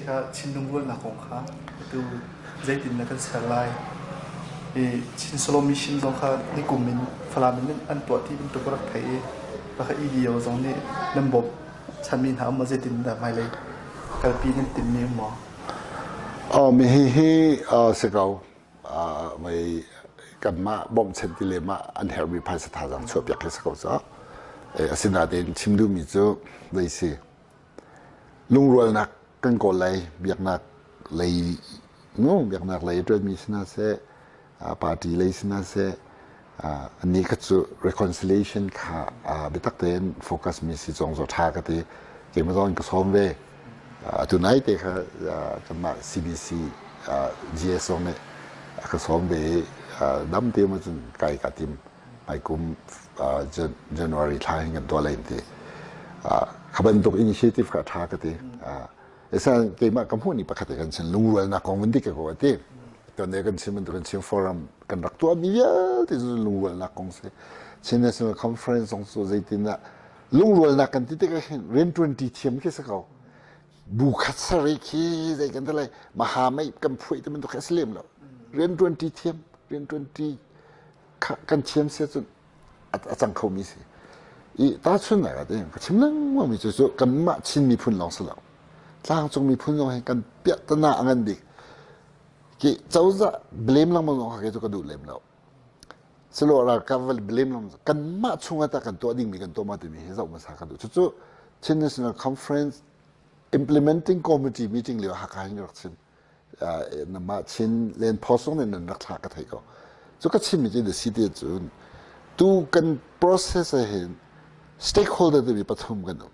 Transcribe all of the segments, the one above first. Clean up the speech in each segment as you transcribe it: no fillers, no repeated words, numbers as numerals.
kha Chin lungrualnak kong kha atu zeitin dah kan ser lai? I Chin Shalom Mission zong kha nikum in Falam in an tuah ti bantuk ka rak theih i baka EDO zong nih nan bawmh chanmi hna um maw zeitin dah hmailei kalpi nan timmi um maw? Mi hi hi si ko. Mei kanmah bawmhchanh ti le mah an herhmi phaisa thazaang chuahpiak hi si ko caah. Asinain chim duhmi cu zei si lungrualnak kan kawl lai biaknak lei nu biaknak lei ṭuanmi si hna seh party lei si hna seh annih kha cu reconciliation kha biatak tein focus mi si zong zaw ṭha ka ti keimah zong in ka sawm ve atu nai te kha kanmah CBC GS zong nih a ka sawm ve i dam te ma cun kai ka tim hmaikum January thla hin kan tuah lai ti kha bantuk initiative kha tha ka ti esan keimah ka hmuh ni pakhat kan chin lungrualnak kong vun dik ko ati ton ne kan chim bantuk kan chim forum kan rak tuah mi vialte cu lungrualnak kong si Chin National Conference zong cu zeitin ah lungrualnak kan ti tikah hin riantuan ti thiam khi si ko bu khat sari khi zei kan ti lai maha mei kan phuai ti bantuk khi a si lem lo riantuan ti thiam riantuan ti kan thiam sia cun a cang khomi si i tahchunhnak ah tin ka chim lengmang mi cu cu kanmah Chin miphun lawng si lo tlangcung miphun zong hi kan piahtana a ngan bik ki cozah blame lengmang zong kha cu ka duh lem lo silo ralkap val blame lengmang kanmah chungah tah kan tuah dingmi kan tuah ma timi hi zoh hmasa ka duh cucu Chin National Conference Implementing Committee meeting lio Hakha hin rak chim namah Chin Len Post zong nih nan rak thlah ka thei ko. Cu ka chimmi cu na si ti cun tu kan process ah hin stakeholder timi pathum kan um.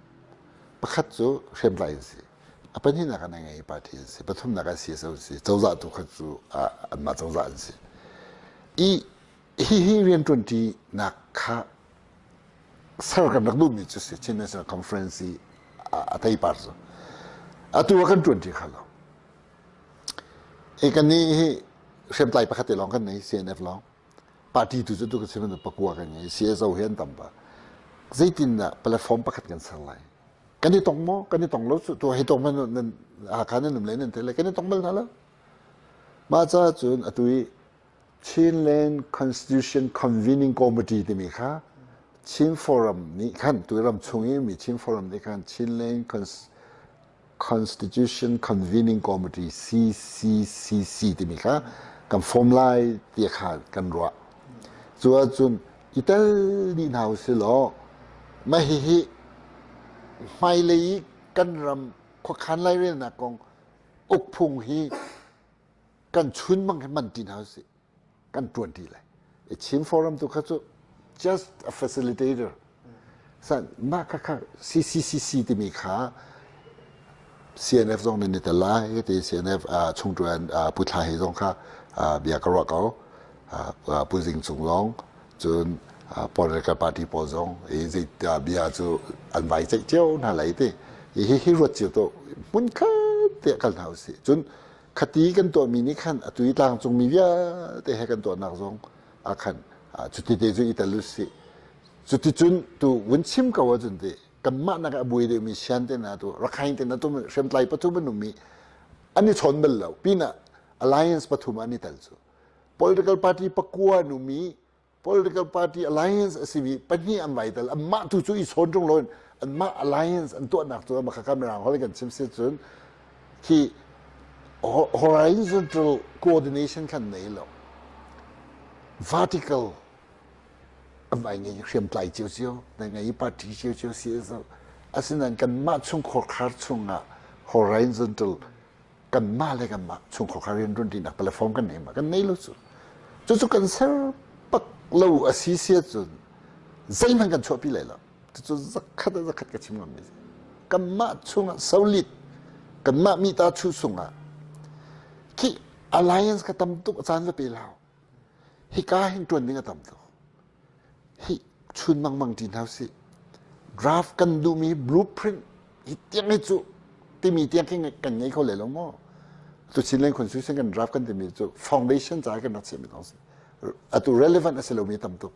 Pakhat cu hriamtlai an si. A pahnihnak ah ngei party an si. Pathumnak ah CSO an si. Cozah tu kha cu anmah cozah an si. I hihi rianṭuanṭi nak kha ser kan rak duhmi cu si Chin National Conference i a theipar cu atu ah kan ṭuanṭi kha lo e kan nih hi hriamtlai pakhat te lawng kan nei CNF lawng party tu cu tu ka chim pakua kan ngei CSO hi an tam pa zeitindah platform pakhat kan ser lai kan i tong maw kan i tong lo cu tu hi tong man nan Hakha nan um le nan te le kan i tong bal hna lo mah ca cun atu i Chinland Constitution Convening Committee timi kha Chin Forum nih khan tuiram chung i mi Chin Forum nih khan Chinland Constitution Convening Committee CCCC timi kha kan form lai ti kha kan ruah. Cu ahcun i tel dih hna usih law mah hihi hmailei i kan ram khuakhan lairelnak kong ukphung hi kan chun mang hi man ti hna usih kan tuan ti lai i Chin Forum tu kha cu just a facilitator san mah kha kha CCCC timi kha CNF zong nih ni tel lai ti CNF chungtuan Pu Thla Hei zong kha bia ka ruah ko Pu Zing Cung zong cun political party pawl zong i zei bia cu an vai ceih cio hna lai ti hi hi ruat cio to hmun khat te kal hna usih cun Khati kan tuahmi nih khan atu i tlangcungmi vialte he kan tuahnak zong ah khan cuti te cu i tel usih. Cuticun tu vun chim ko ahcun ti kanmah nak a buai deuhmi Shan te hna tu Rakhine te hna tu hriamtlai pathum an ummi an i chawn bal lo pinah alliance pathum an i tel cu political party pakua an um i political party alliance a simi pahnih an vai tel anmah tu cu i chawn ṭung loin anmah alliance an tuahnak cu maka mirang holh kan chim si cun khi horizontal coordination khan nei lo vertical an vai ngei hriamtlai cio cio na ngei party cio cio si so asinain kanmah chung khorkhar chungah horizontal kanmah le kanmah chungkhar kha rian ṭuanṭinak platform kan nei ma kan nei lo cu cucu kan ser bak lo a si si ahcun zeihmanh kan chuahpi lai lo cucu zakhat a zakhat ka chim ngammi si kanmah chungah solid kanmah mi ta chu sungah khi alliance ka tam tuk caan va pe lau hika hin ṭuan ding a tam tuk hi chun mangmang ṭi hna usih. Draft kan duhmi blueprint hi tiang hi cu timi tiang khi kan ngei kho le lo maw? Tu Chinland Constitution kan draft kan timi cu foundation ca kan rak chiahmi lawng si. Atu relevant a si lomi tam tuk.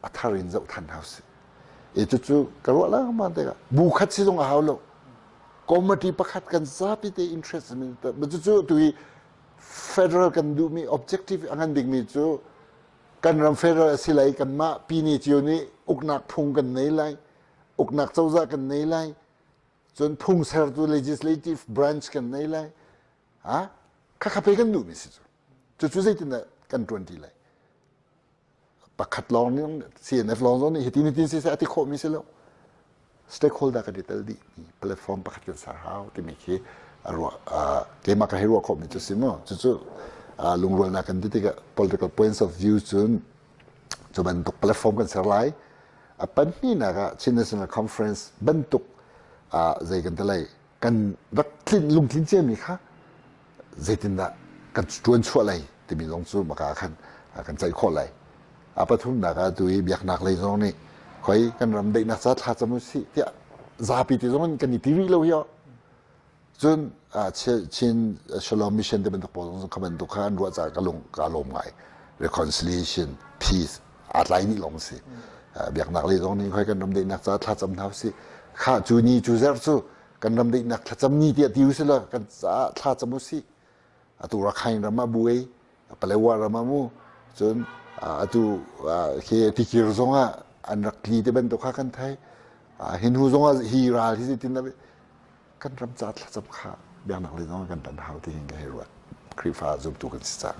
A thar in zoh than hau si. E cucu ka ruah lengmang tikah bu khat si zong a hau lo. Committee pakhat kan zapi te interest cucu tu hi federal kan duhmi objective a ngan bikmi cu kan ram federal a si lai kanmah pine cio nih uknak phung kan nei lai uknak cozah kan nei lai cun phung sertu legislative branch kan nei lai ha khakha pe kan duhmi si cu cucu zeitindah kan ṭuan ti lai pakhat lawng nih CNF lawng zong nih hitin hitin siseh a ti khawhmi si lo stakeholder kan i tel dih mi platform pakhat kan ser hau timi khi a ruah keimah ka hei ruah khawhmi cu si mu cucu lungrualnak kan ti tikah political points of view cun cu bantuk platform kan ser lai a pahnihnak ah Chin National Conference bantuk zei kan ti lai kan rak tlin lungtlin ciami kha zeitindah kan ṭuan chuah lai timi zong cu maka khan kan ceih khawh lai. A pathumnak ah tu hi biaknak lei zong nih khoi kan ram daihnak ca thla cam usih tiah zapi ti zong in kan i ti rih lo hi cun Chin Shalom Mission te bantuk pawl zong kha bantuk kha an ruah caah ka lung ka lawm ngai reconciliation peace aa tlai dih lawng si biaknak lei zong nih khoi kan ram daihnak ca thlacam hna usih kha cu ni cu zer cu kan ram daihnak thlacam ni tiah ti usih law kan caah thlacam usih atu Rakhine ram ah buai Palewa ram ah mu cun atu khi tikir zong ah an rak tli te bantuk kha kan thei hin hu zong ah hi ral hi tin kan ram ca thlacam kha biaknak lei zong kan tan hau ti hin ka hei ruat Khrihfa zumtu kan si caah.